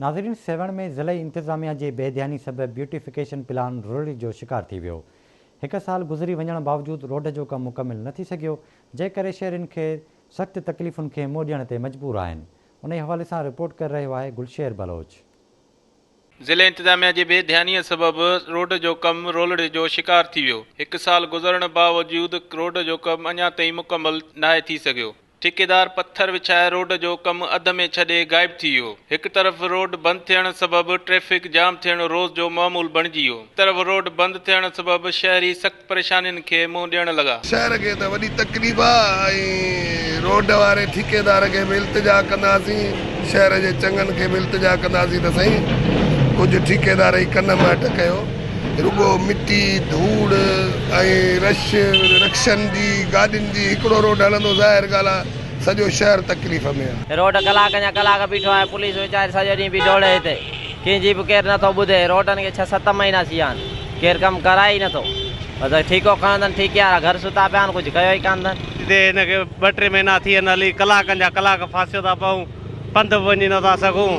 ناظرين سيوهڻ ۾ ضلعي انتظاميا جي بي ڌياني سبب بيوٽيفڪيشن پلان رولڙي جو شڪار ٿي ويو. هڪ سال گذري وڃڻ باوجود روڊ جو ڪم مڪمل نه ٿي سگهيو جنهن ڪري شهرين کي سخت تڪليفن کي منهن ڏيڻ تي مجبور آهن. انهي حوالي سان رپورٽ ڪري رهيو آهي گلشير بلوچ. ضلعي انتظاميا جي بي ڌيانيء سبب روڊ جو ڪم رولڙي جو شڪار ٿي ويو. هڪ سال گذرڻ باوجود روڊ جو ڪم اڃا تائين مڪمل ناهي ٿي سگهيو. ٺيڪيدار پٿر وڇائي روڊ جو ڪم اڌ ۾ ڇڏي غائب ٿي ويو. هڪ طرف روڊ بند ٿيڻ سبب ٽريفڪ جام ٿيڻ روز جو معمول بڻجي ويو. طرف روڊ بند ٿيڻ سبب شهري سخت پريشانين کي منهن ڏيڻ لڳا. شهر کي ته وڏي تڪليف آ ۽ روڊ واري ٺيڪيدار کي به التجا ڪنداسين شهر جي چڱن کي به التجا ڪنداسين ته سائين ڪجهه ٺيڪيدار جي ڪن مهٽ ڪيو. رڳو مٽي، ڌوڙ ۽ رش رڪشن جي گاڏين جي هڪڙو روڊ هلندو ظاهر ڳالهه آ سڄو شهر تڪليف ۾ آ. روڊ ڪلاڪن جا ڪلاڪ بيٺو آهي پوليس ويچاري سڄو ڏينهن پئي ڊوڙي هتي ڪنهن جي به ڪير نٿو ٻڌي روڊن کي ڇهه ست مهينا ٿي ويا آهن ڪير ڪم ڪرائي ئي نٿو بس ٺيڪو کڻندن ٺيڪي وارا گهر ستا پيا آهن ڪجهه ڪيو ئي ڪانه اٿن. هتي هن کي ٻه ٽي مهينا ٿي ويا آهن هلي ڪلاڪن جا ڪلاڪ ڦاسيو ٿا پئون. پنڌ به وڃي نٿا سگهون،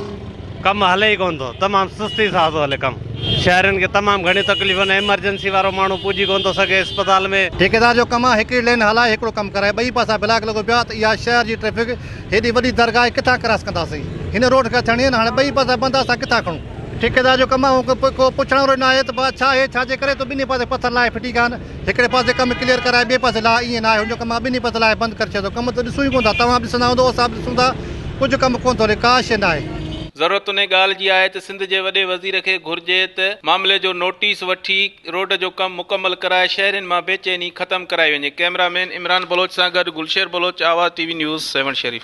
ڪم هلي ئي ڪونه ٿو، تمام سستي سان ٿو هلي ڪم. شهرين کي تمام گهڻيون تڪليفون آهن، ايمرجنسي وارو ماڻهو پڄي ڪونه ٿو سگهي اسپتال ۾. ٺيڪيدار جو ڪم آهي هڪڙي لين هلائي هڪڙو ڪم ڪرائي ٻئي پاسا بلاڪ لڳو پيو آهي ته اها شهر جي ٽريفڪ هيڏي وڏي درگاهه ڪٿان ڪراس ڪنداسين هن روڊ کان ٿيڻي آهي نه هاڻي ٻئي پاسا بند آهي اسان ڪٿان کڻون. ٺيڪيدار جو ڪم آهي ڪو پڇڻ وارو ناهي ته ڀاء ڇا آهي ڇا جي ڪري تو ٻنهي پاسي پٿر لاهي ڦٽي ڪيا آهن. هڪڙي پاسي ڪم ڪليئر ڪرائي ٻئي پاسي لاء ائين ناهي هن جو ڪم آهي ٻنهي پاسي لاهي بند ڪري ڇڏيو ڪم ته ڏسون ئي ڪونه ٿا توهان به ڏسندا هوندو اسان به ڏسون ٿا ڪجهه ڪم ڪونه ٿو هلي ڪا شيء ناهي. ضرورت انهي ڳالهه جي آهي ته سنڌ جي وڏي وزير کي گهرجي ته معاملي جو نوٽيس وٺي روڊ جو ڪم مڪمل ڪرائي شهرين مان بيچيني ختم ڪرائي وڃي ڪئميرا مين عمران بلوچ سان گڏ Gulsher Baloch Awaz T V news Sehwan Sharif.